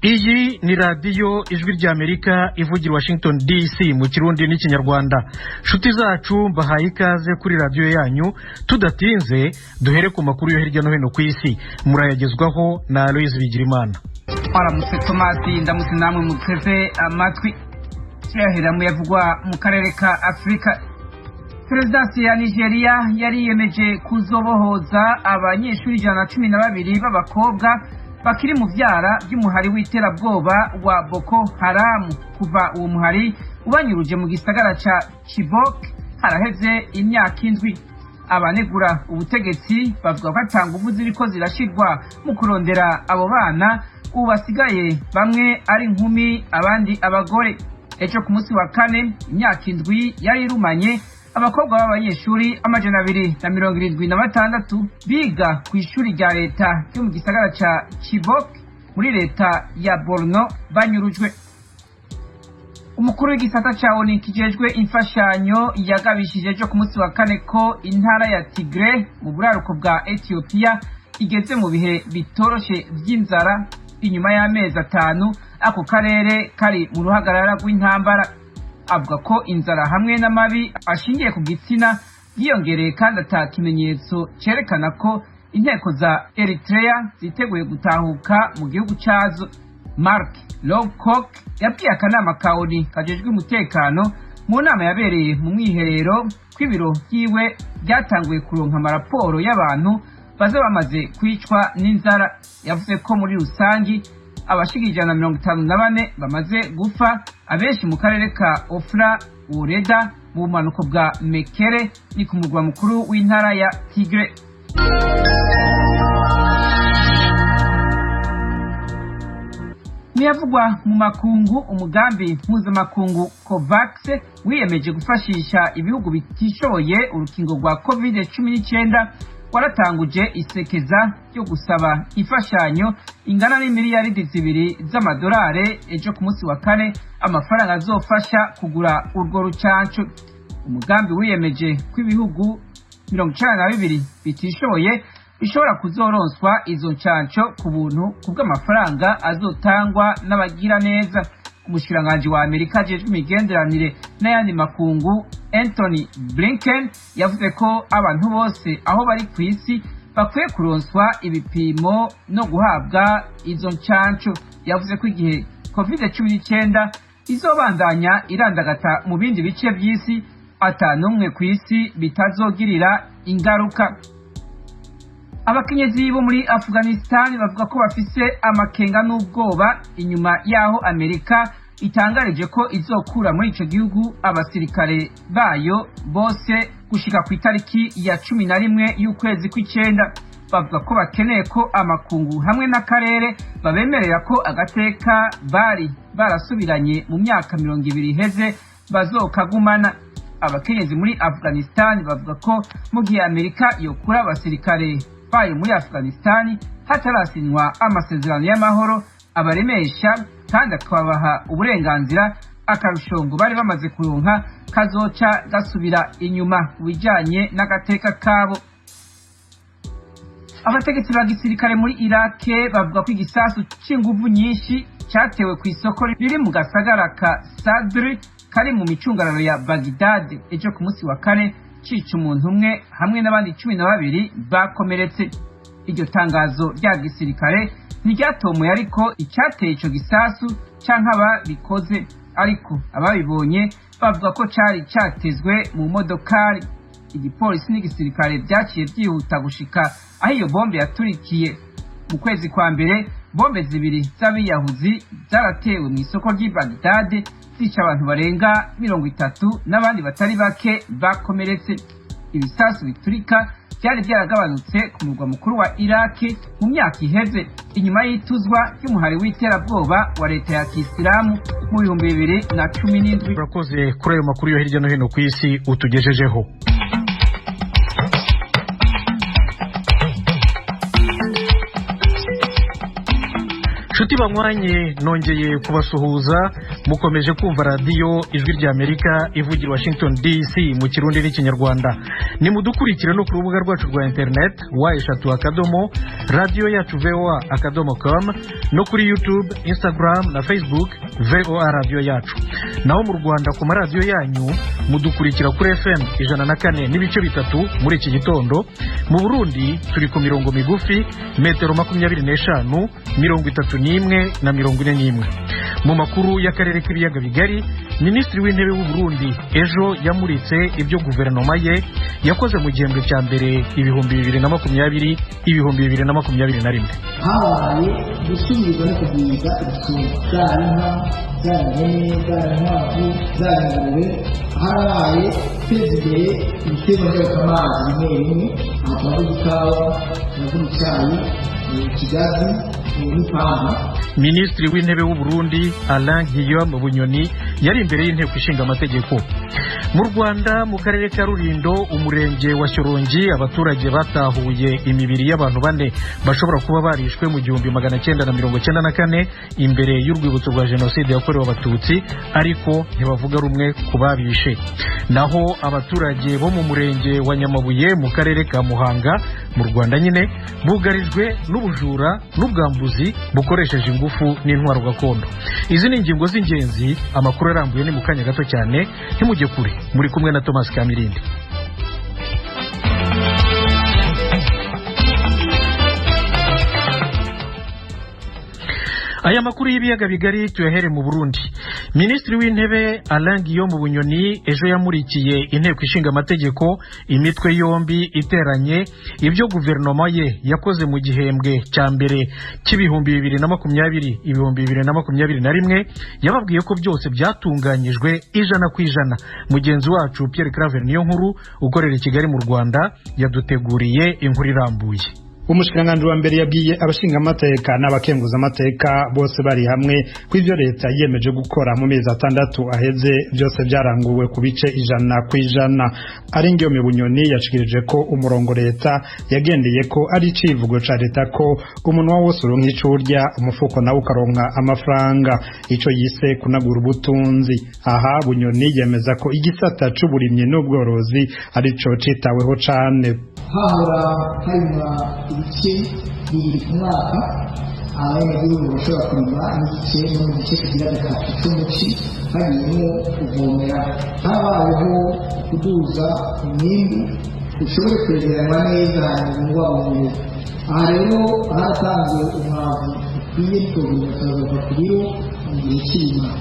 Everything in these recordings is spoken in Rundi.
Iyi ni Radiyo Ijwi ry'Amerika ivugira Washington DC mu Kirundi n'Ikinyarwanda. Nshuti zacu, mbahaye ikaze kuri radiyo yanyu. Tudatinze, duhere ku makuru yo hirya no hino ku isi, murayagezwaho na Aloyizi Bigirimana. Twaramutse Tomasi, ndamutse namwe muteze amatwi. Tuyahera mu yavugwa mu karere ka Afurika. Perezidansi ya Nigeria yariyemeje kuzobohoza abanyeshuri 112 b'abakobwa bakiri mu vyara by'umuhari w'iterabwoba wa Boko Haramu. Kuva uwo muhari ubanyuruje mu gisagara ca Chibok haraheze imyaka 7. Abanegura ubutegetsi bavuga ko ata nguvu ziriko zirashirwa mu kurondera abo bana, ubu basigaye bamwe ari inkumi, abandi abagore. Ejo ku munsi wa kane, imyaka 7 yari irumanye abakobwa b'abanyeshuri 276 biga ku ishuri rya leta ryo mu gisagara ca Chibok muri leta ya Borno banyurujwe. Umukuru w'igisata ca ONU kijejwe imfashanyo yagabishije ejo ku munsi wa kane ko intara ya Tigre mu buraruko bwa Ethiopia igeze mu bihe bitoroshe vy'inzara, inyuma y'amezi 5 ako karere kari mu ruhagarara rw'intambara. Avuga ko inzara hamwe n'amabi ashingiye ku gitsina yiyongereye, kandi ata kimenyetso cerekana ko inteko za Eritrea ziteguye gutahuka mu gihugu cazo. Mark Lowcock yabwiye akanama ka ONU kajejwe umutekano mu nama yabereye mu mwiherero kw'ibiro vyiwe byatanguye kuronka amaraporo y'abantu baza bamaze kwicwa n'inzara. Yavuze ko muri rusangi abashika 154 bamaze gupfa, abenshi mu karere ka Ofra Woreda mu bumanuko bwa Mekere, ni ku murwa mukuru w'intara ya Tigre. Muyavugwa mu makungu, umugambi mpuzamakungu COVAX wiyemeje gufashisha ibihugu bitishoboye urukingo rwa COVID-19 waratanguje isekeza ryo gusaba imfashanyo ingana n'imiliyaridi 2 z'amadolari ejo ku munsi wa kane, amafaranga azofasha kugura urwo rucanco. Umugambi wiyemeje ko ibihugu 92 bitishoboye bishobora kuzoronswa izo ncanco ku buntu kubw'amafaranga azotangwa n'abagira neza. Umushikiranganji wa Amerika ajejwe imigenderanire n'ayandi makungu, Anthony Blinken, yavuze ko abantu bose aho bari ku isi bakwiye kuronswa ibipimo no guhabwa izo ncanco. Yavuze ko igihe COVID-19 izobandanya irandagata mu bindi bice by'isi, ata n'umwe ku isi bitazogirira ingaruka. Abakenyezi bo muri Afghanistan bavuga ko bafise amakenga n'ubwoba inyuma y'aho Amerika itangarije ko izokura muri ico gihugu abasirikare bayo bose gushika ku itariki ya 11 y'ukwezi kw'icenda. Bavuga ko bakeneye ko amakungu hamwe n'akarere babemerera ko agateka bari barasubiranye mu myaka 20 iheze bazokagumana. Abakenyezi muri Afghanistan bavuga ko mu gihe Amerika yokura abasirikare bayo muri Afghanistan hatarasinywa amasezerano y'amahoro abaremesha kandi akabaha uburenganzira, akarushongo bari bamaze kuronka kazoca gasubira inyuma ku bijanye n'agateka kabo. Abategetsi ba gisirikare muri Irake bavuga ko igisasu c'inguvu nyinshi cyatewe ku isoko riri mu gasagara ka Sadri kari mu micungararo ya Bagdad ejo ku munsi wa kane, cica umuntu umwe hamwe n'abandi 12 bakomeretse. Iryo tangazo rya gisirikare ntiryatomoye ariko icyateye ico gisasu canke ababikoze, ariko ababibonye bavuga ko cari catezwe mu modokari. Igipolisi n'igisirikare byaciye byihuta gushika aho iyo bombe yaturikiye. Mu kwezi kwa mbere, bombe 2 z'abiyahuzi zaratewe mu isoko ry'i Bagdad, zica abantu barenga 30 n'abandi batari bake bakomeretse. Ibisasu biturika byari byaragabanutse ku murwa mukuru wa Iraki mu myaka iheze, inyuma y'ituzwa ry'umuhari w'iterabwoba wa leta ya Kisilamu mu 2017. Urakoze kuri ayo makuru yo hirya no hino ku isi utugejejeho. Nshuti banywanye, nongeye kubasuhuza. Mukomeje kumva Radiyo Ijwi ry'Amerika ivugira Washington DC mu Kirundi n'Ikinyarwanda. Nimudukurikire no ku rubuga rwacu rwa interineti, www.radiyoyacuvoa.com, no kuri YouTube, Instagram na Facebook, VOA Radiyo Yacu. Naho mu Rwanda, ku maradiyo yanyu mudukurikira kuri FM 104.3 muri iki gitondo. Mu Burundi turi ku mirongo migufi, metero 25, 31 na 41. Mu makuru y'akarere k'ibiyaga bigari, Minisitiri w'Intebe w'u Burundi ejo yamuritse ibyo guverinoma ye yakoze mu gihembwe cya mbere 2020, 2021. Habaye gusubiza no kugwiza ibitungwa, zaba inka, zaba ihene, zaba inkwavu, zaba ingurube. Harabaye guteza imbere ibiterwa njabukamazi bimwe bimwe, aha turavuga ikawa, turavuga icyayi, ikigazi n'ipampa. Minisitiri w'Intebe w'u Burundi Alain Guillaume Bunyoni yari imbere y'Inteko Ishinga Amategeko. Mu Rwanda, mu karere ka Rulindo, umurenge wa Shyorongi, abaturage batahuye imibiri y'abantu bane bashobora kuba barishwe mu 1994 imbere y'urwibutso rwa Jenoside yakorewe Abatutsi, ariko ntibavuga rumwe ku babishe. Naho abaturage bo mu murenge wa Nyamabuye mu karere ka Muhanga mu Rwanda nyine bugarijwe n'ubujura n'ubwambuzi bukoresheje ingufu n'intwaro gakondo. Izi ni ingingo z'ingenzi. Amakuru arambuye ni mu kanya gato cyane, ntimujye kure. Muri kumwe na Thomas Kamirindi. Aya makuru y'ibiyaga bigari tuyahere mu Burundi. Minisitiri w'Intebe Alain Guillaume Bunyoni ejo yamurikiye Inteko Ishinga Amategeko, imitwe yombi iteranye, ibyo guverinoma ye yakoze mu gihembwe cya mbere cy'2020, 2021. Yababwiye ko byose byatunganyijwe 100%. Mugenzi wacu Pierre Claver niyo nkuru ukorera i Kigali mu Rwanda yaduteguriye inkuru irambuye. Umushikiranganji wa mbere yabwiye abashingamateka n'abakenguzamateka bose bari hamwe ko ivyo leta yiyemeje gukora mu mezi 6 aheze byose byaranguwe ku bice 100%. Arengeyo Bunyoni yashikirije ko umurongo leta yagendeye ko ari icivugo ca leta, ko umunwa wose uronka ico urya, umufuko nawe ukaronka amafaranga, ico yise kunagura ubutunzi. Aha Bunyoni yemeza ko igisata c'uburimyi n'ubworozi arico citaweho cane. Hahora harimwa ibice 2 ku mwaka, abanyagihugu bashobora kurima n'igice no mu gice kigira gatatu cy'umuci hagiyemo kuvomera. Habayeho kuduza umwimbu ushobore kwegeranywa neza hanyuma ubungwabungwe. Aha rero haratanzwe umwavu ukwiye, ntitwogira ku biro mu gihe cy'irima.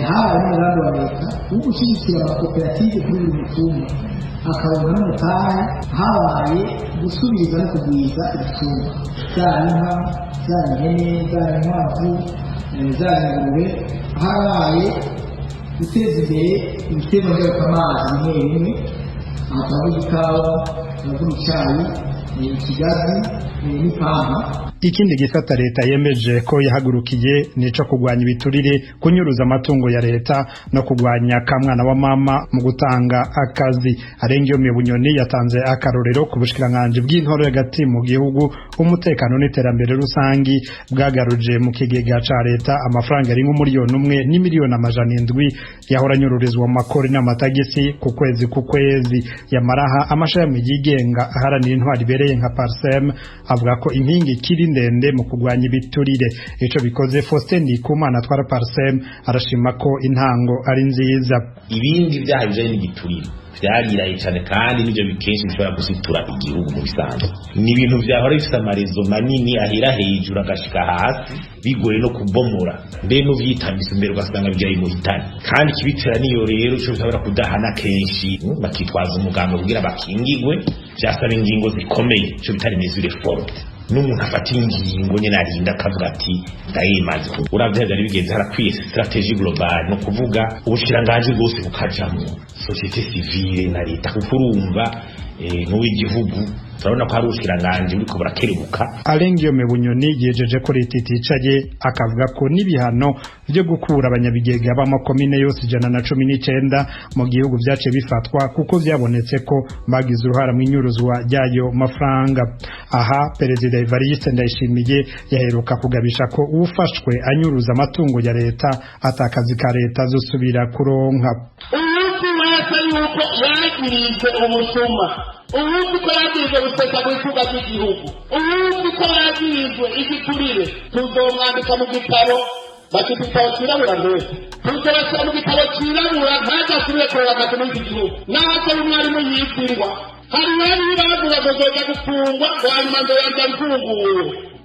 Habaye n'umugambi wa leta wo gushyigikira amakoperative kuri buri mutumba akabona n'umutahe. Habaye gusubiza no kugwiza ibitungwa, zaba inka, zaba ihene, zaba inkwavu, zaba ingurube. Habaye guteza imbere ibiterwa njabukamazi bimwe bimwe, aha turavuga ikawa, turavuga icyayi, ikigazi n'ipampa. Ikindi gisata leta yemeje ko yahagurukiye nico kugwanya ibiturire, kunyuruza amatungo ya leta no kugwanya kamwana wa mama mu gutanga akazi. Arengeyo Bunyoni yatanze akarorero ku bushikiranganji bw'intoro hagati mu gihugu, umutekano n'iterambere rusangi, bwagaruje mu kigega ca leta amafaranga ari nk'umuriyoni 1 n'imiliyoni 700 yahora anyururizwa mu makori n'amatagisi ku kwezi ku kwezi. Yamaraha amashami yigenga aharanira intwari ibereye nka Parsem avuga ko inkingi ikiri ndende mu kugwanya ibiturire. Ico bikoze, Faustin Ndikumana atwara Parsem arashima ko intango ari nziza. Ibindi vyaha bijanye n'igiturire vyariraye cane, kandi nivyo kenshi bishobora gusitura igihugu. Mu bisanzwe ni ibintu vyahora bifise amarezo manini ahera hejuru agashika hasi, bigoye no kubomora, mbe n'uvyitambise imbere ugasanga bigira imuhitane. Kandi ikibitera niyo rero ico bishobora kudahana, kenshi bakitwaza umugambi kugira bakingigwe. Vyasaba ingingo zikomeye, ico bita mesure forte, n'umuntu afata ingingo nyene arinda akavuga ati ndayimaze. Uravye vyari bigenze, harakwiye stratégie globale, no kuvuga ubushikiranganji bwose bukajamwo, société civile na leta, kuko urumva n'uw'igihugu Turabona ko hari ubushikiranganje buriko burakerebuka. Alengiyome Bunyoni yejeje ko leta iticaye, akavuga ko n'ibihano vyo gukura abanyabigega b'amakomine yose 119 mu gihugu vyaciye bifatwa kuko vyabonetse ko bagize uruhara mu inyuruzwa ryayo mafaranga. Aha Perezida Evariste Ndayishimiye yaheruka kugabisha ko uwufashwe anyuruza amatungo ya leta atakazi ka leta azosubira kuronka. Umunsi wese yuko yagirijwe ubusuma, uwuzi ko yagirijwe gusesagura itunga ry'igihugu, uwuzi ko yagirijwe igiturire, tuzomwandika mu gitabo bafite igitabo cyirabura mbese tuzobashyira mu gitabo cyirabura ntazasubire kureba akazi muri iki gihugu. Naho atari umwarimu yitirirwa, hari bamwe bavuga ngo nzoja gufungwa ngo hanyuma nzoyanza mfunguwe,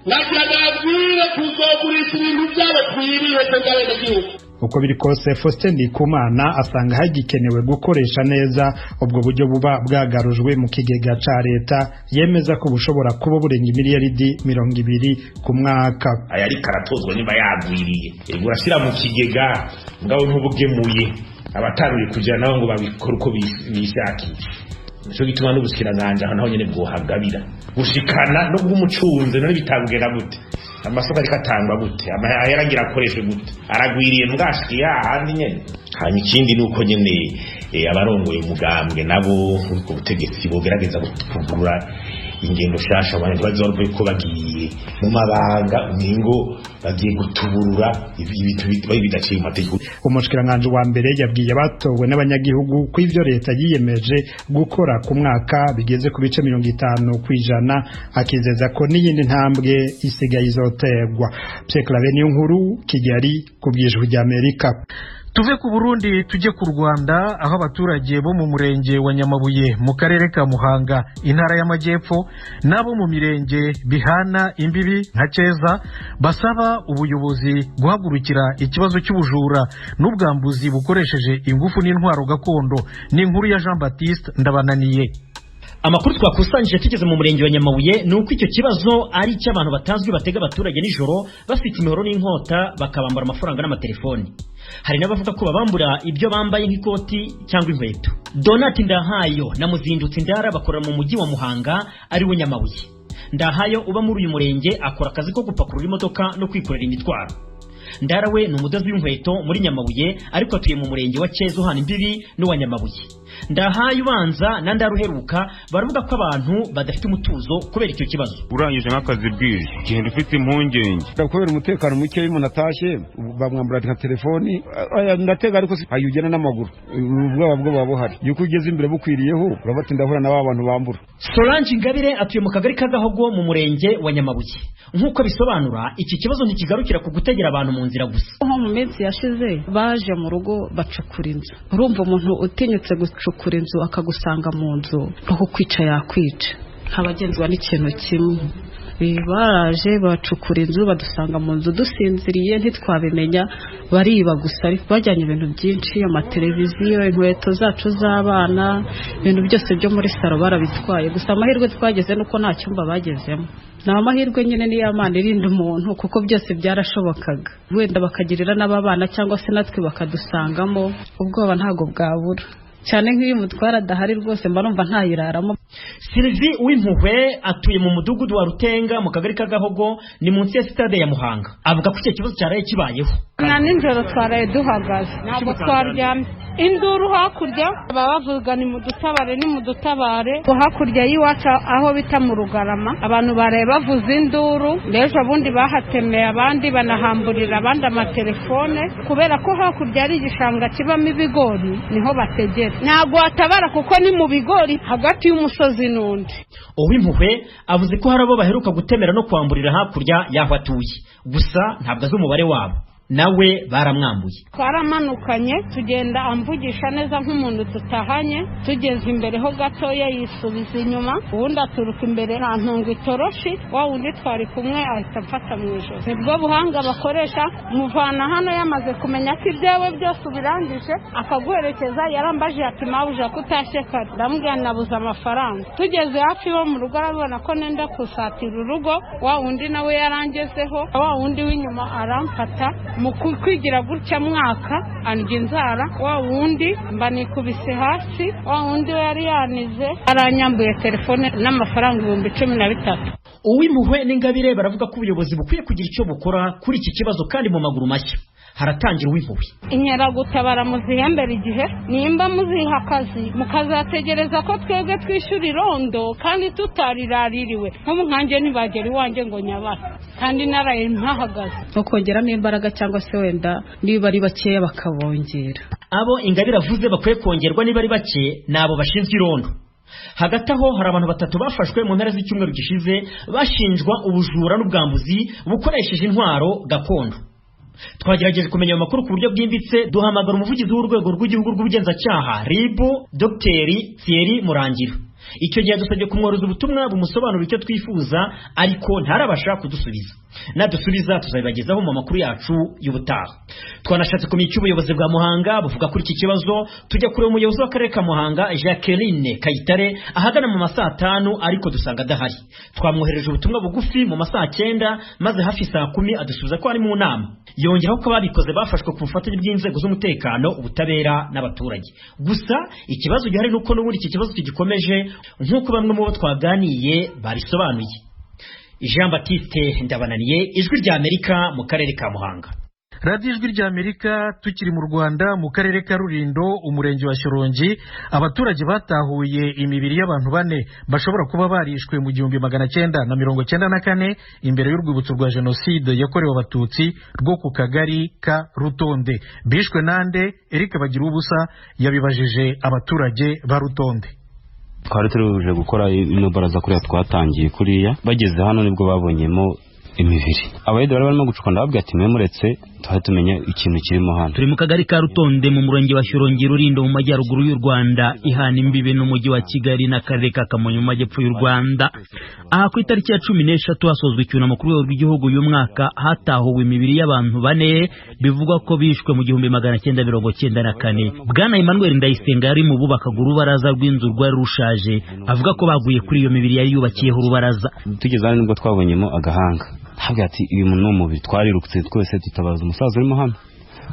nagira nabwire tuzogurisha ibintu byabo twiriwe twebwe abenegihugu. Uko biri kose, Faustin Ndikumana asanga hagikenewe gukoresha neza ubwo buryo buba bwagarujwe mu kigega ca leta, yemeza ko bushobora kuba burenga imiliyaridi 20 ku mwaka. Aya ariko aratozwa niba yagwiriye, ego urashyira mu kigega mugabo ntubugemuye, abataruye kugira nabo ngo babikore uko bishakiye. Nico gituma n'ubushikiranganje aho naho nyene bwohagabira gushikana no bw'umucunze. None bitangugenda gute? Amasoko ariko atangwa gute? Amahera agira akoreshwe gute? Aragwiriye mbwashikiye hahandi nyene. Hanyuma ikindi ni uko nyene abarongoye umugambwe nabo ubwo butegetsi bogerageza kuvugurura ingendo shasha, abantu ntibazoruve ko bagiye mu mabanga umengo bagiye gutuburura ibintu bidaciye mu mategeko. Umushikiranganji wa mbere yabwiye abatowe n'abanyagihugu ko ivyo leta yiyemeje gukora ku mwaka bigeze ku bice 50%, akizeza ko n'iyindi ntambwe isigaye izoterwa. Pierre Claver Niyonkuru, Kigali, ku bw'Ijwi ry'Amerika. Tuve ku Burundi tujye ku Rwanda, aho abaturage bo mu murenge wa Nyamabuye mu karere ka Muhanga, intara y'Amajyepfo, n'abo mu mirenge bihana imbibi nka Cyeza basaba ubuyobozi guhagurukira ikibazo cy'ubujura n'ubwambuzi bukoresheje ingufu n'intwaro gakondo. Ni inkuru ya Jean Baptiste Ndabananiye. Amakuru twakusanyije tugeze mu murenge wa Nyamabuye ni uko icyo kibazo ari icy'abantu batazwi batega abaturage nijoro bafite imihoro n'inkota, bakabambura amafaranga n'amatelefoni. Hari n'abavuga ko babambura ibyo bambaye nk'ikoti cyangwa inkweto. Donat Ndahayo na Muzindutsi Ndara bakora mu mujyi wa Muhanga ari wo Nyamabuye. Ndahayo uba muri uyu murenge akora akazi ko gupakurura imodoka no kwikorera imitwaro. Ndara we ni umudozi w'inkweto muri Nyamabuye, ariko atuye mu murenge wa Cyeza uhana imbibi n'uwa Nyamabuye. Ndahaye ubanza na Ndara uheruka baravuga ko abantu badafite umutuzo kubera icyo kibazo. Urangije nk'akazi bwije genda ufite impungenge kubera umutekano muke, iyo umuntu atashye bamwambura nka telefoni. Ndatega ariko ayo ugenda n'amaguru, ubwoba bwo buba buhari, yuko ugeze imbere bukwiriyeho urabati ndahura na ba bantu bambura. Solange Ingabire atuye mu kagari ka Gahogo mu murenge wa Nyamabuye. Nk'uko bisobanura, iki kibazo ntikigarukira ku gutegera abantu mu nzira gusa. Nko mu minsi yashize baje mu rugo bacukura inzu. Urumva umuntu utinyutse gucukura inzu akagusanga mu nzu, no kukwica yakwica, ntabagenzwa n'ikintu kimwe. Baraje bacukura inzu badusanga mu nzu dusinziriye, ntitwabimenya, bariba gusa, ariko bajyanye ibintu byinshi, amateleviziyo, inkweto zacu z'abana, ibintu byose byo muri saro barabitwaye. Gusa amahirwe twageze nuko nta cyumba bagezemo. Ni amahirwe nyine, niyo Mana irinda umuntu, kuko byose byarashobokaga, wenda bakagirira n'ababana cyangwa se natwe bakadusangamo. Ubwoba ntabwo bwabura, cyane nk'iyo umutwara adahari rwose mba numva ntayiraramo. Sylvie Uwimpuhwe atuye mu mudugudu wa Rutenga mu kagari ka Gahogo, ni munsi ya sitade ya Muhanga. Avuga ko icyo kibazo cyaraye kibayeho. Na nijoro twaraye duhagaze, ntabwo twaryamye. Induru hakurya baba bavuga ni mudutabare, ni mudutabare. Hakurya y'iwacu aho bita mu Rugarama, abantu baraye bavuza induru. N'ejo bundi bahatemeye abandi, banahamburira abandi amatelefone, kubera ko hakurya ari igishanga kibamo ibigori, niho bategera. Ntabwo watabara kuko ni mu bigori hagati y'umusozi n'undi. Uwimpuhwe avuze ko hari abo baheruka gutemera no kwamburira hakurya y'aho atuye, gusa ntabwo azi umubare wabo, nawe baramwambuye. Twaramanukanye tugenda amvugisha neza nk'umuntu tutahanye, tugeze imbere ho gatoya yisubiza inyuma, ubundi aturuka imbere antunga itoroshi, wa wundi twari kumwe ahita amfata mu ijosi. Nibwo buhanga bakoresha, muvana hano yamaze kumenya ko ibyawe byose ubirangije akaguherekeza. Yarambaje ati mabuja ko utashye kare? Ndamubwira nabuze amafaranga. Tugeze hafi bo mu rugo arabona ko nenda gusatira urugo, wa wundi nawe yarangezeho, wa wundi w'inyuma aramfata Mu kwigira gutya mwaka andya inzara, wa wundi mba nikubise hasi, wa wundi we yari yanize aranyambuye telefone n'amafaranga 13,000. Uwimpuhwe n'Ingabire baravuga ko ubuyobozi bukwiye kugira icyo bukora kuri iki kibazo kandi mu maguru mashya. Haratangira Uwimpuhwe. Inkeragutabara muzihembera igihe, nimba muziha akazi mukazategereza ko twebwe twishyura irondo kandi tutariraririwe. Nk'ubu nkanjye ntibagera iwanjye ngo nyabara kandi naraye mpahagaze. Nko kongeramo imbaraga cyangwa se wenda niba ari bakeya bakabongera. Abo Ingabire avuze bakwiye kongerwa niba ari bake ni abo bashinzwe irondo. Hagati aho hari abantu batatu bafashwe mu mpera z'icyumweru gishize bashinjwa ubujura n'ubwambuzi bukoresheje intwaro gakondo. Twagerageje kumenya ayo makuru ku buryo bwimbitse, duhamagara umuvugizi w'urwego rw'igihugu rw'ubugenzacyaha RIB, Dr Thierry Murangira. Icyo gihe dusabye kumwohereza ubutumwa bumusobanurira icyo twifuza, ariko ntarabasha kudusubiza. Nadusubiza tuzabibagezaho mu makuru yacu y'ubutaha. Twanashatse kumenya icyo ubuyobozi bwa Muhanga buvuga kuri iki kibazo, tujya kureba umuyobozi w'akarere ka Muhanga Jacqueline Kayitare ahagana mu masaa 5, ariko dusanga adahari. Twamwohereje ubutumwa bugufi mu masaa 9, maze hafi saa 10 adusubiza ko ari mu nama. Yongeraho ko ababikoze bafashwe ku bufatanye bw'inzego z'umutekano, ubutabera n'abaturage. Gusa ikibazo gihari nuko n'ubundi iki kibazo kigikomeje, nk'uko bamwe mu bo twaganiye babisobanuye. Jean Baptiste Ndabananiye, Ijwi rya Amerika mu karere ka Muhanga. Radiyo Ijwi rya Amerika. Tukiri mu Rwanda, mu karere ka Rulindo, umurenge wa Shyorongi, abaturage batahuye imibiri y'abantu bane bashobora kuba barishwe mu 1994 imbere y'urwibutso rwa jenoside yakorewe abatutsi rwo ku kagari ka Rutonde. Bishwe nande? Eric Bagirubusa yabibajije abaturage ba Rutonde. Twari turuje gukora ino baraza kuriya twatangiye kuriya, bageze hano nibwo babonyemo imibiri. Abayede bari barimo gucuka, ndababwira ati mwe muretse tuhe tumenye ikintu kirimo hano. Turi mu kagari ka Rutonde mu murenge wa Shyorongi, Rulindo mu majyaruguru y'u Rwanda, ihana imbibe n'umujyi wa Kigali n'akarere ka Kamonyi mu majyepfo y'u Rwanda. Aha ku itariki ya 13 hasozwa icyunamo ku rwego rw'igihugu y'uyu mwaka, hatahuwe imibiri y'abantu bane bivugwa ko bishwe mu 1994. Bwana Emmanuel Ndayisenga yari mu bubakaga urubaraza rw'inzu rwari rushaje, avuga ko baguye kuri iyo mibiri yari yubakiyeho urubaraza. Tugeze hano nibwo twabonyemo agahanga. Havuga ati uyu muntu ni umubiri, twarirutse twese dutabaza umusaza urimo hano.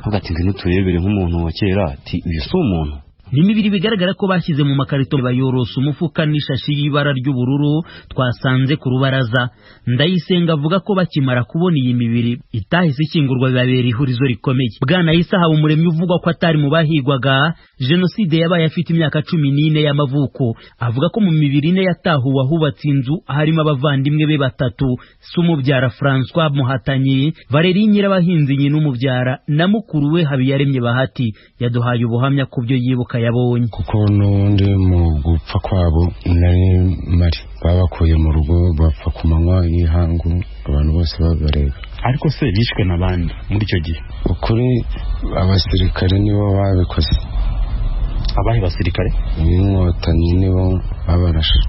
Havuga ati ngwino turebere nk'umuntu wa kera, ati uyu si umuntu. Ni imibiri bigaragara ko bashyize mu makarito bayorosa umufuka n'ishashi y'ibara ry'ubururu twasanze ku rubaraza. Ndayisenga avuga ko bakimara kubona iyi mibiri itahise ikingurwa bibabera ihurizo rikomeye. Bwana Issa Habumuremyi uvugwa ko atari mu bahigwaga jenoside yabaye afite imyaka 14 y'amavuko, avuga ko mu mibiri ine yatahuwe ahubatse inzu harimo abavandimwe be batatu, Sumubyara François Muhatanyi, Valerie Nyirabahinzi nyina umubyara na mukuru we Habiyaremye Bahati. Yaduhaye ubuhamya ku byo yibuka yabonye. Kuko n'ubundi mu gupfa kwabo nari mari babakuye mu rugo bapfa ku manywa y'ihangu, abantu bose babareba. Ariko se bishwe n'abandi muri icyo gihe? Ukuri abasirikare nibo babikoze. Abahe basirikare? Inkotanyi nibo babarashe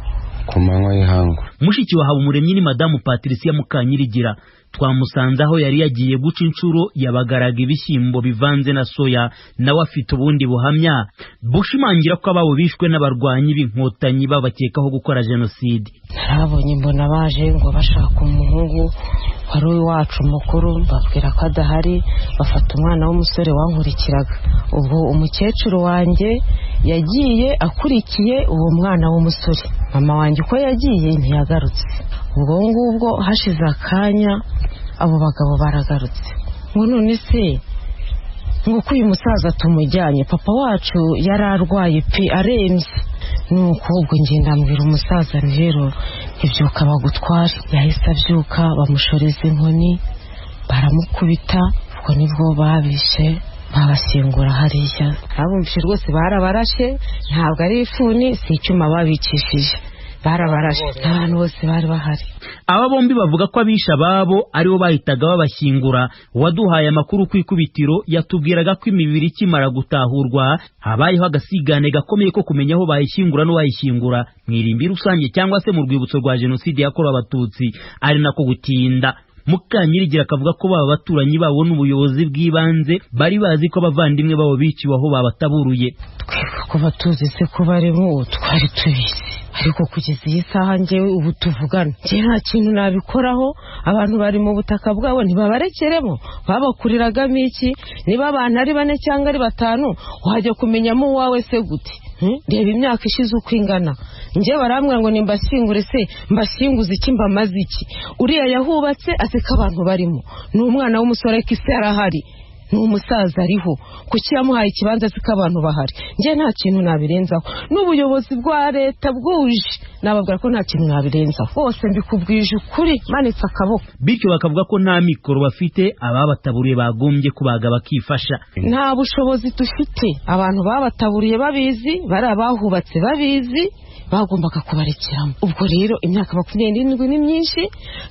ku manywa y'ihangu. Mushiki wa Habumuremyi ni Madamu Patricia Mukanyirigira. Twamusanze aho yari yagiye guca inshuro, yabagaraga ibishyimbo bivanze na soya. Nawe afite ubundi buhamya bushimangira ko ababo bishwe n'abarwanyi b'inkotanyi babakekaho gukora jenoside. Narabonye mbona baje ngo bashaka umuhungu wari uwacu mukuru, mbabwira ko adahari, bafata umwana w'umusore wankurikiraga. Ubwo umukecuru wanjye yagiye akurikiye uwo mwana w'umusore, mama wanjye uko yagiye ntiyagarutse. Ubwo ngubwo hashize akanya abo bagabo baragarutse, ngo none se ngo ko uyu musaza tumujyanye, papa wacu yari arwaye pe arembye. Nuko ubwo ngenda mbwira umusaza rero ntibyuka bagutware. Yahise abyuka bamushoreza inkoni baramukubita, ubwo nibwo babishe babashyingura hariya. Abumvise rwose barabarashe, ntabwo ari ifuni, si icyuma babicishije, barabarashe abantu bose bari bahari. Aba bombi bavuga ko abisha babo aribo bahitaga babashyingura. Waduhaye amakuru ku ikubitiro yatubwiraga ko imibiri ikimara gutahurwa habayeho agasigane gakomeye ko kumenya aho bayishyingura n'uwayishyingura, mu irimbi rusange cyangwa se mu rwibutso rwa jenoside yakorewe abatutsi, ari nako gutinda. Mukanyirigira akavuga ko baba abaturanyi babo n'ubuyobozi bw'ibanze bari bazi ko abavandimwe babo biciwe aho babataburuye. Twebwe kuba tuzi se ko barimo twari tubizi, Ariko kugeza iyi saha njyewe ubu tuvugana, njye nta kintu nabikoraho. Abantu bari mu butaka bwabo ntibabarekeremo, babakuriragamo iki? Niba abantu ari 4 cyangwa ari 5, wajya kumenyamo uwawe se gute? Reba imyaka ishize uko ingana. Njye barambwira ngo nimbashyingure, se mbashyinguze iki, mbamaze iki? Uriya yahubatse aseka abantu barimo, ni umwana w'umusore ariko ise arahari, ni umusaza ariho, kuki yamuhaye ikibanza siko abantu bahari? Njye nta kintu nabirenzaho, n'ubuyobozi bwa leta bwuje nababwira ko nta kintu nabirenzaho, bose mbikubwije ukuri manitse akaboko. Bityo bakavuga ko nta mikoro bafite, ababataburiye bagombye kubaga bakifasha. Nta bushobozi dufite, abantu babataburiye babizi, bari abahubatse babizi, bagombaga kubarekeramo. Ubwo rero imyaka 27 ni myinshi.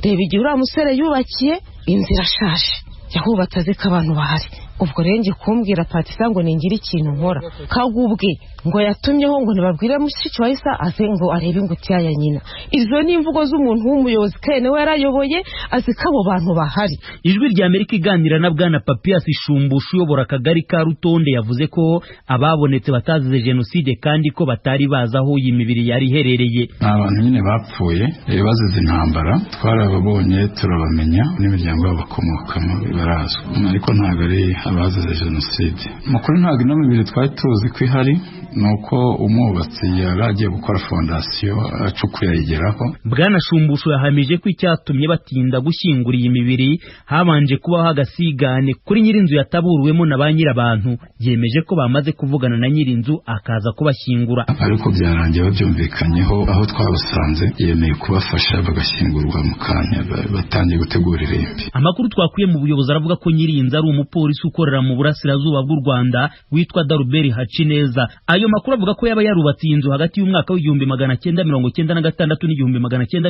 Reba igihe uriya musore yubakiye inzu irashaje, yahubatse azi ko abantu bahari. Ubwo rero ngiye kumbwira Patisa ngo ningire ikintu nkora, kagubwe ngo yatumyeho ngo ntibabwire mushiki wa Isa aze ngo arebe ingutiya ya nyina. Izo ni imvugo z'umuntu w'umuyobozi kandi nawe yarayoboye, azi ko abo bantu bahari. Ijwi rya Amerika iganira na Bwana Papias Shumbushu uyobora akagari ka Rutonde yavuze ko ababonetse batazize jenoside kandi ko batari bazi aho iyi mibiri yari iherereye. Abantu nyine bapfuye bazize intambara, twarababonye turabamenya, n'imiryango yabo bakomokamo barazwi, ariko ntabwo ari abazize jenoside. Mukuru ntabwo ino mibiri twari tuzi ko ihari, nuko umwubatsi yari agiye gukora fondasiyo acukuye ayigeraho. Bwana Shumbusho yahamije ko icyatumye batinda gushyingura iyi mibiri habanje kubaho agasigane kuri nyirinzu yataburuwemo na ba nyirabantu. Yemeje ko bamaze kuvugana na nyirinzu akaza kubashyingura, ariko byarangiye babyumvikanyeho. Aho twabasanze yemeye kubafasha bagashyingurwa mu kanya, batangiye gutegura irimbi. Amakuru twakuye mu buyobozi aravuga ko nyirinzu ari umupolisi ukorera mu burasirazuba bw'u Rwanda witwa Daruberi Hacineza. Ayo makuru avuga ko yaba yarubatse iyi nzu hagati y'umwaka w'1996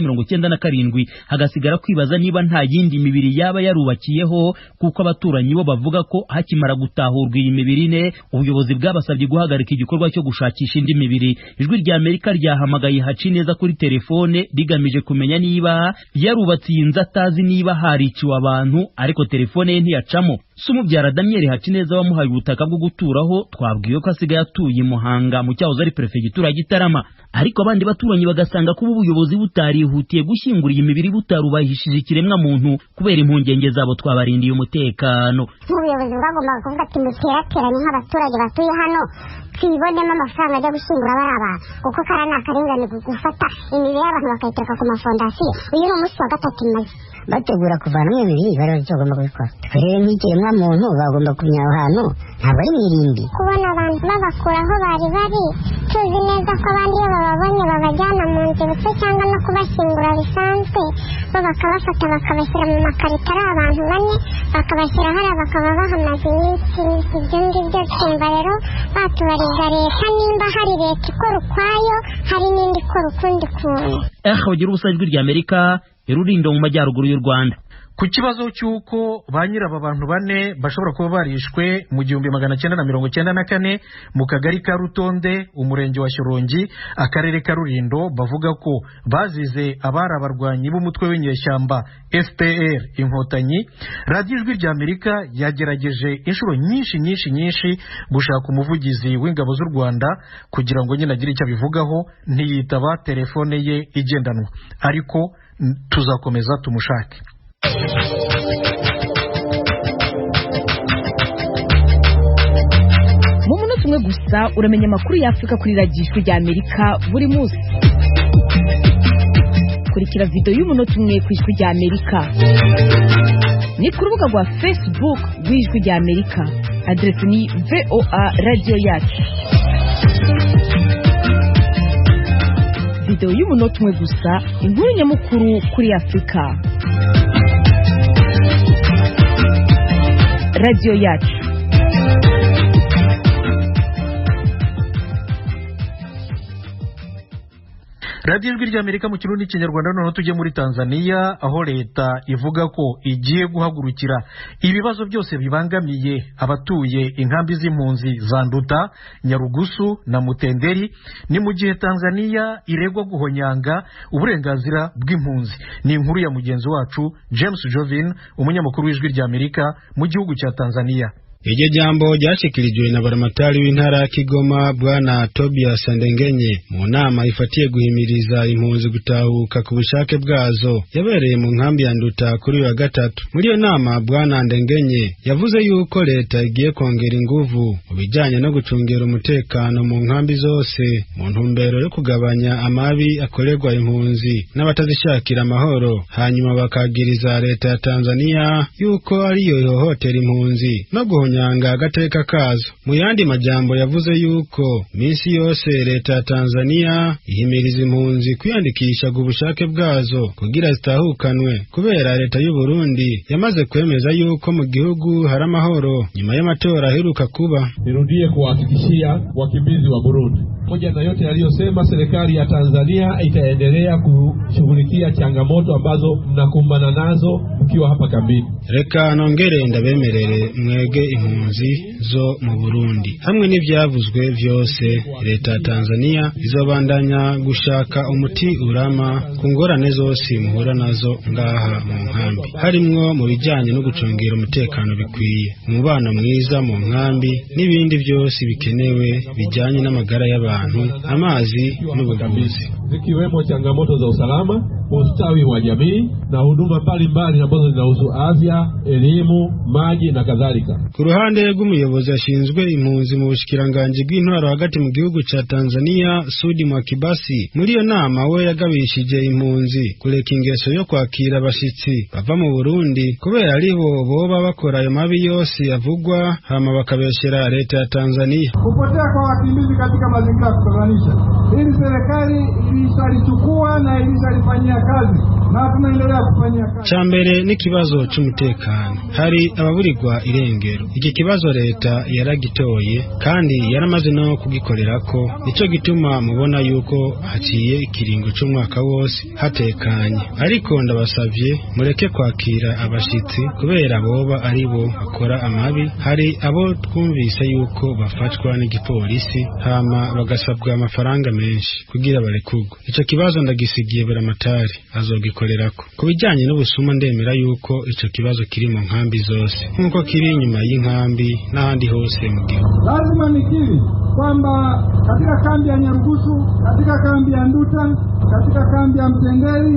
n'1997, hagasigara kwibaza niba nta yindi mibiri yaba yarubakiyeho, kuko abaturanyi bo bavuga ko hakimara gutahurwa iyi mibiri ine, ubuyobozi bwabasabye guhagarika igikorwa cyo gushakisha indi mibiri. Ijwi rya Amerika ryahamagaye Hacineza kuri telefone rigamije kumenya niba yarubatse iyi nzu atazi niba hariciwe abantu, ariko telefone ye ntiyacamo. Sumubyara Daniel Hacineza wamuhaye ubutaka bwo guturaho, twabwiwe ko asigaye atuye Muhanga mu cyahoze ari prefegitura ya Gitarama. Ariko abandi baturanyi bagasanga kuba ubuyobozi butarihutiye gushyingura iyi mibiri butarubahishije ikiremwa muntu kubera impungenge zabo twabarindiye umutekano. Ubuyobozi bwagombaga kuvuga ati muterateranye nk'abaturage batuye hano, twibonemo amafaranga ajya gushyingura bari abantu, kuko kara ni akarengane gufata imibiri y'abantu bakayitereka ku mafondasiyo. Uyu ni umunsi wa 3 imaze bategura kuvanamo imibiri, bari bazi icyo bagomba kubikora. Rero nk'ikiremwa muntu bagomba kumenya aho hantu ntabwo ari mwirimbi. Kubona abantu babakura aho bari bari, tuzi neza ko abandi iyo bababonye babajyana mu nzibutso cyangwa no kubashyingura bisanzwe, bo bakabafata bakabashyira mu makarito ari abantu 4, bakabashyira hariya bakaba bahamaze iminsi. Ibyo ngibyo twumva rero batubariza leta nimba hari leta ikora ukwayo, hari n'indi ikora ukundi kuntu. Bagira ubusa Ijwi rya Amerika, Rulindo mu majyaruguru y'u Rwanda. Ku kibazo cy'uko ba nyiraba abantu 4 bashobora kuba barishwe mu 1994 mu kagari ka Rutonde, umurenge wa Shyorongi, akarere ka Rulindo, bavuga ko bazize abari abarwanyi b'umutwe w'inyeshyamba FPR Inkotanyi, Radiyo Ijwi rya Amerika yagerageje inshuro nyinshi nyinshi nyinshi gushaka umuvugizi w'ingabo z'u Rwanda kugira ngo nyine agire icyo abivugaho, ntiyitaba telefone ye igendanwa, ariko tuzakomeza tumushake. Mu munota umwe gusa uramenya amakuru y'Afurika kuri Radiyo Ijwi rya Amerika buri munsi. Kurikira video y'umunota umwe ku Ijwi rya Amerika ni ku rubuga rwa Facebook rw'Ijwi rya Amerika, aderesi ni VOA Radio yacu. Video y'umunota umwe gusa, inkuru nyamukuru kuri Afurika. Radio yacu. Radiyo Ijwi rya Amerika mu Kirundi n'Ikinyarwanda. Noneho tujye muri Tanzania, aho leta ivuga ko igiye guhagurukira ibibazo byose bibangamiye abatuye inkambi z'impunzi za Nduta, Nyarugusu na Mutenderi. Ni mu gihe Tanzania iregwa guhonyanga uburenganzira bw'impunzi. Ni inkuru ya mugenzi wacu James Jovin, umunyamakuru w'Ijwi rya Amerika mu gihugu cya Tanzania. Iryo jambo ryashikirijwe na buramatari w'intara ya Kigoma bwana Tobias Ndengenye mu nama ifatiye guhimiriza impunzi gutahuka ku bushake bwazo yabereye mu nkambi ya Nduta kuri uyu wa gatatu. Muri iyo nama bwana Ndengenye yavuze yuko leta igiye kongera inguvu mu bijyanye no gucungera umutekano mu nkambi zose mu ntumbero yo kugabanya amabi akorerwa impunzi n'abatazishakira amahoro, hanyuma bakagiriza leta ya Tanzania yuko ariyo ihohotera impunzi no guhonyanga agateka kazo. Mu yandi majambo yavuze yuko minsi yose leta ya Tanzania ihimiriza impunzi kwiyandikisha ku bushake bwazo kugira zitahukanwe, kubera leta y'u Burundi yamaze kwemeza yuko mu gihugu hari amahoro nyuma y'amatora aheruka kuba. Nirudie kuwahakikishia wakimbizi wa Burundi, pamoja na yote yaliyosema, serikali ya Tanzania itaendelea kushughulikia changamoto ambazo mnakumbana nazo mkiwa hapa kambini. Reka nongere ndabemerere mwege impunzi zo mu Burundi, hamwe n'ivyavuzwe vyose, leta ya Tanzania izobandanya gushaka umuti urama ku ngorane zose muhura nazo ngaha mu nkambi, harimwo mu bijyanye no gucungera umutekano bikwiye, umubano mwiza mu nkambi n'ibindi byose bikenewe bijyanye n'amagara y'abantu, amazi n'ubuvuzi, zikiwemo changamoto za usalama, ustawi wa jamii na huduma mbalimbali ambazo zinahusu afya, elimu, maji na kadhalika. Ku ruhande rw'umuyobozi ashinzwe impunzi mu bushikiranganji bw'intwaro hagati mu gihugu ca Tanzania, Sudi Mwakibasi, muri iyo nama we yagabishije impunzi kureka ingeso yo kwakira abashitsi bava mu Burundi kubera aribo boba bakora ayo mabi yose avugwa, hama bakabeshera leta ya Tanzania. Kupotea kwa wakimbizi katika mazingira ya kutatanisha, hili serikali ilishalichukua na ilishalifanyia kazi na tunaendelea kufanyia kazi. Ca mbere n'ikibazo c'umutekano, hari ababurirwa irengero. Iki kibazo leta yaragitoye kandi yaramaze no kugikorerako, nico gituma mubona yuko haciye ikiringo c'umwaka wose hatekanye. Ariko ndabasavye mureke kwakira abashitsi kubera boba ari bo bakora amabi. Hari abo twumvise yuko bafatwa n'igipolisi hama bagasabwa amafaranga menshi kugira barekurwe. Ico kibazo ndagisigiye buramatari azogikorerako. Ku bijyanye n'ubusuma ndemera yuko ico kibazo kiri mu nkambi zose nk'uko kiri inyuma y'inkambi n'ahandi hose mu gihugu. Lazima nikiri kwamba katika kambi ya Nyarugusu, katika kambi ya Nduta, katika kambi ya Mtendeli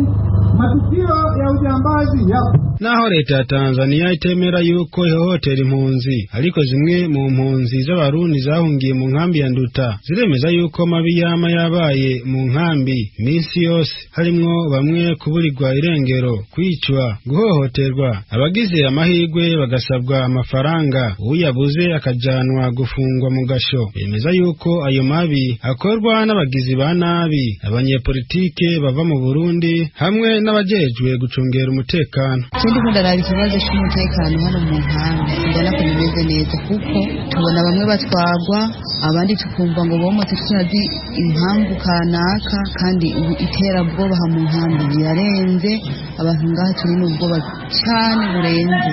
matukio ya ujambazi yapo. Naho leta ya Tanzania itemera yuko ihohotera impunzi, ariko zimwe mu mpunzi z'abarundi zahungiye mu nkambi ya Nduta ziremeza yuko mabi yama yabaye mu nkambi iminsi yose, harimwo bamwe kuburirwa irengero, kwicwa, guhohoterwa, abagize amahirwe bagasabwa amafaranga, uyabuze akajanwa gufungwa mu gasho. Bemeza yuko ayo mabi akorwa n'abagizi ba nabi, abanyepolitike bava mu Burundi hamwe n'abajejwe gucungera umutekano. Ikindi ndaraba ikibazo cy'umutekano hano mu nkambi, mbona ko bimeze neza kuko tubona bamwe batwagwa, abandi tukumva ngo bomotse tutazi impamvu kanaka, kandi ubu iterabwoba mu nkambi rirarenze, abantu ngaha turi n'ubwoba cyane burenze.